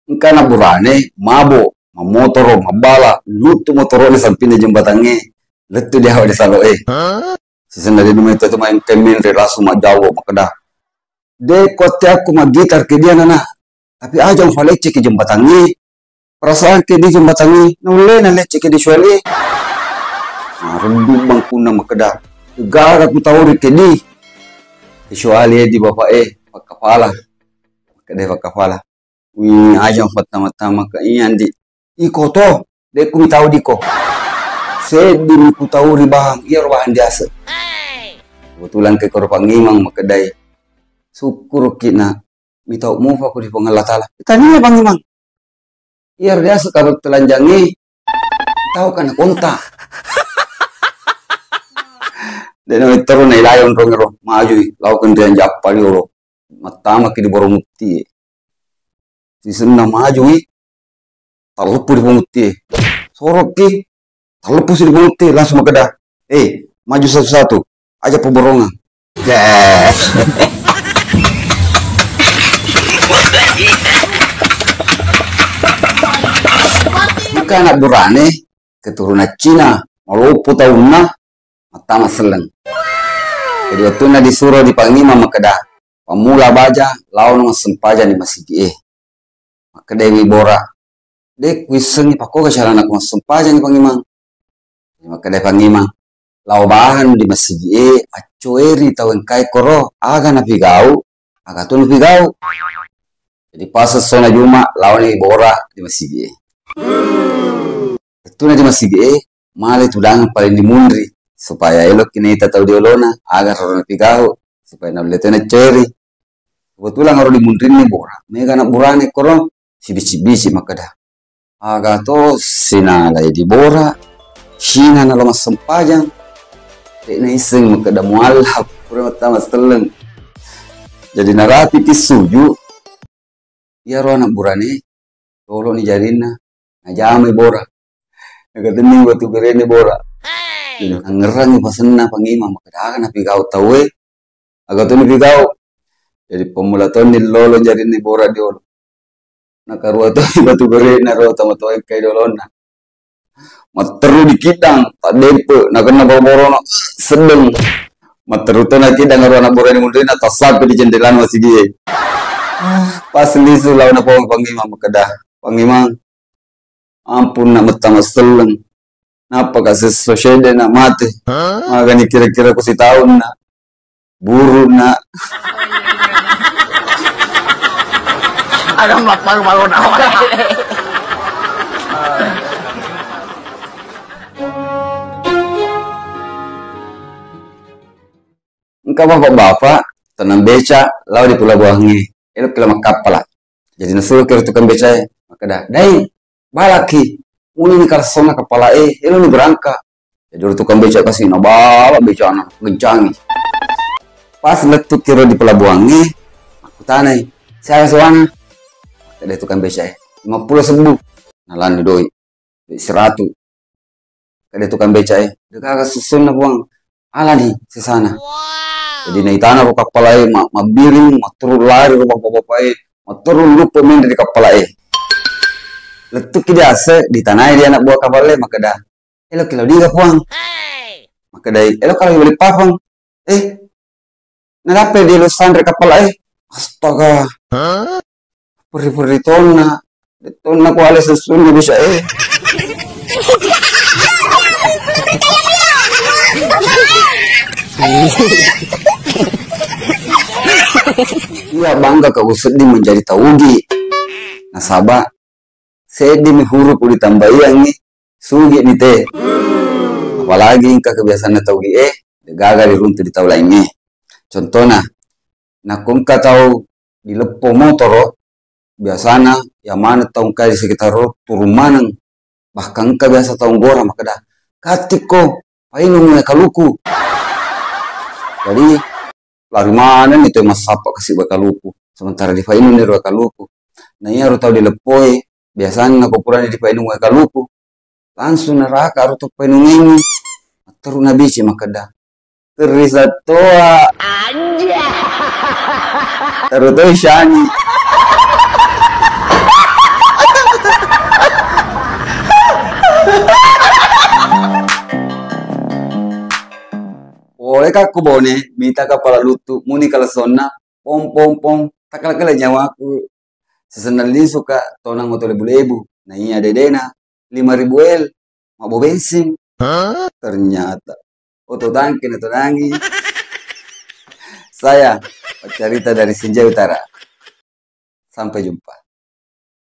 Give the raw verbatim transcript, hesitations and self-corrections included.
Engka anak burane mabo, mammotoro, mabbala, luttu motoro'na sampinna jembatangnge, lettu di awa di salo'e. Sisenna de' numai to mai engka menre langsung majjalo makkeda, "De' kuatte akku maggitar ke dia nana, tapi aja ufalecce ke jembatangnge. Perasaan ke di jembatangnge, naulle nalecce ke di suale." Nah, rundung bangkunna makkeda, "Gaga kutauri ke di." Kecuali di bapak e, pakkapala. Makkeda pakkapala. Wi, aja pertama-tama ke iya, Andi. Iko to, de' ku mitau diko. Seddi mi kutau ri bahang, iya ro bahang diase. Kebetulan ke koro Pangimang makkedai, "Sukkuruki na mitau mufa ku di Puang Allah Taala." Tania Pangimang. Iya ro diase kabel telanjangi, tau kana konta. De' na terus na ilai onrong ro, majui, lau kendrian jappa di olo. Mattamaki di Borong Mutti. Sisenna majui, talleppu di Borong Mutti. Sorokki, talleppu si di Borong Mutti, langsung makkeda, "Eh, maju satu-satu, aja pemborongan." Engka anak burane, keturunan Cina, maloppo taunna, mattama selleng. Jadi wettunna disuro di Pangimang makkeda, "Pammula baja, laono massempajang di masigi e." Makkedai Wi Bora, "De' kuissengi pakkoga carana ku massempajang di Pangimang." Makkedai Pangimang, "Lao bahang di masigi e, accoeri tau engkae koro, aga napigau, aga tu nupigau." Jadi pas essona Juma, laoni Wi Bora di masigi e. Wettuna di masigi e, male tudang paling dimunri, supaya eloki naita tau di olona, aga raro napigau, supaya naulle to nacceri. Kebetulan aro dimunrinni Bora, mega anak burane koro, sibici-bici makkeda, "Aga to sinalai di Bora, sina nalo massempajang, de' naisseng makkeda muallaf, pura mattama selleng." Jadi narapiki suju, iyaro anak burane, loloni jarinna, najamai Bora. Nakatenning batu gerene Bora. Jadi nangngerangi pasenna Pangimang, makkeda aga napigau tauwe, aga tu nupigau. Jadi pammula tonni lolo jarinna Bora diolo. Nakarua tonni batu gerena ro tomatoa engkai diolona. Matteru dikiddang, taddempe, nakenna boro-borono, seddeng. Matteru to nakiddang aro anak burane munrinna, tassapi di jendelana masigi e. Ah, pas lisu laona Pangimang makkeda, "Pangimang, ampun na metta masselleng. Nappaka sesso cedde na mate. Magani kira-kira ku sitaunna. Burukna." Ada mapparu-paru nawa. Engka bapak-bapak tenang beca lao di pelabuhangnge, elo kila makkappala. Jadi nasuro kira tukang becae, makkeda, "Dai, balaki, muni ni kalassonna kappala e, elo ni berangka." Jadi ro tukang beca kasi nabala becana, gencangi. Pas lettu kiro di pelabuhangnge, makkutanai, "Siaga sewana?" Makkeda tukang becae, "Lima puluh sebbu." Nalani doi. Siratu. Kade tukang beca e, "Degaga sessunna, Puang. Alani sesana." Jadi naitana ro kappala e, ma-, mabbiring, matteru lari ro bapa-bapa e, matteru luppo menre di kappala e. Lettuki diase, ditanai di anak buah kapal e, makkeda, "Eloki lao diga, Puang?" Makkedai, "Eloka lao Balikpapan." Eh, nadappe di lo sanre kappala e. Astaga. Perri-perri tonna. Tonna kuale sessunna bisa e. Iya, bangga ka usedding menjadi taugi. Nasaba seddimi huruf ditambaiangngi, sugi ni te. Apalagi engka kebiasanna taugi e, degaga diruntu di tau laingnge. Contona, nakko engka tau dileppo motoro, biasana iya maneng tau engka di sekitar ro turung maneng. Bahkan engka biasa tau nggora makkeda, "Kattikko, painung wae kaluku." Jadi, lari manenni tau massappa kasi wae kaluku, sementara dipainung ni ro wae kaluku. Na iyaro tau dileppoi, biasanna ko purani dipainung wae kaluku, langsung naraka ro to painungengngi. Matteru nabici makkeda, "Terri sattoa." Terru toi syani. Pole ka ku Bone, mita ka pala luttu, muni ka lessonna, pong, pong, pong, takala-kala nyawaku. Sesennang lisu ka, tonang oto lebu-lebu. Na iya dedena, lima ribu L, mabbo bensin. Ternyata, oto tangke na tonangi. Saya, paccarita dari Sinjai Utara. Sampai jumpa.